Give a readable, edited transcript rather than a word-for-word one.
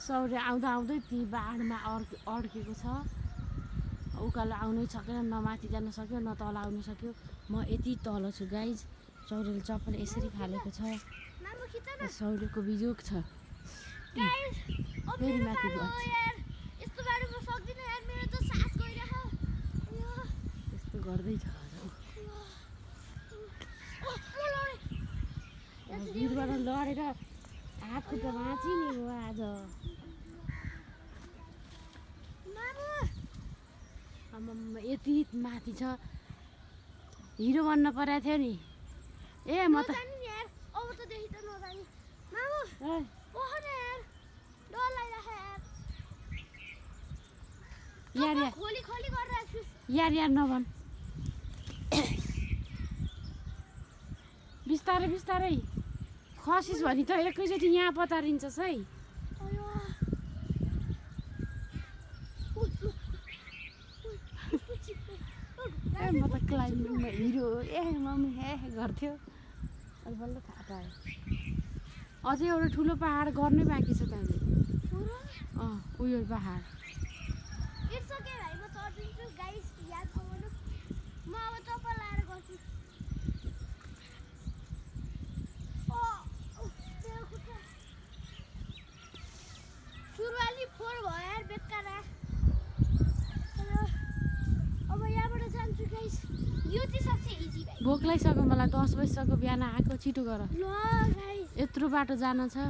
सौर्य आउँदा आउँदै ती बाढमा अड्केको छ उकालो आउनै सकेन न माथि जान सक्यो न तल आउन सक्यो म यति तल छु गाइज सौर्यले चप्पल यसरी फालेको छ सौर्यको बिजोग छ फेरि माथि गयो यस्तो गर्दैछ भिरबाट लडेर हात खुट्टा भाँची नि हो आज यति माथि छ हिरो बन्न परेको थियो नि ए म त यार नभन बिस्तारै बिस्तारै खसिस भने त एकैचोटि यहाँ पतारिन्छस् है ए म त क्लाइम्बिङमा हिरो ए मम्मी गर्थ्यो अहिले बल्ल थाहा पायो अझै एउटा ठुलो पहाड गर्नै बाँकी छ त्यहाँनिर उयो पहाड सुरुवाली फोर भयो यार बेकारा अब यहाँबाट जान्छु गाइस यो चाहिँ सबसे इजी भाइ भोक लागिसक्यो मलाई 10 बजिसक्यो बिहान आएको छिटो गर ल गाइस यत्रो बाटो जान छ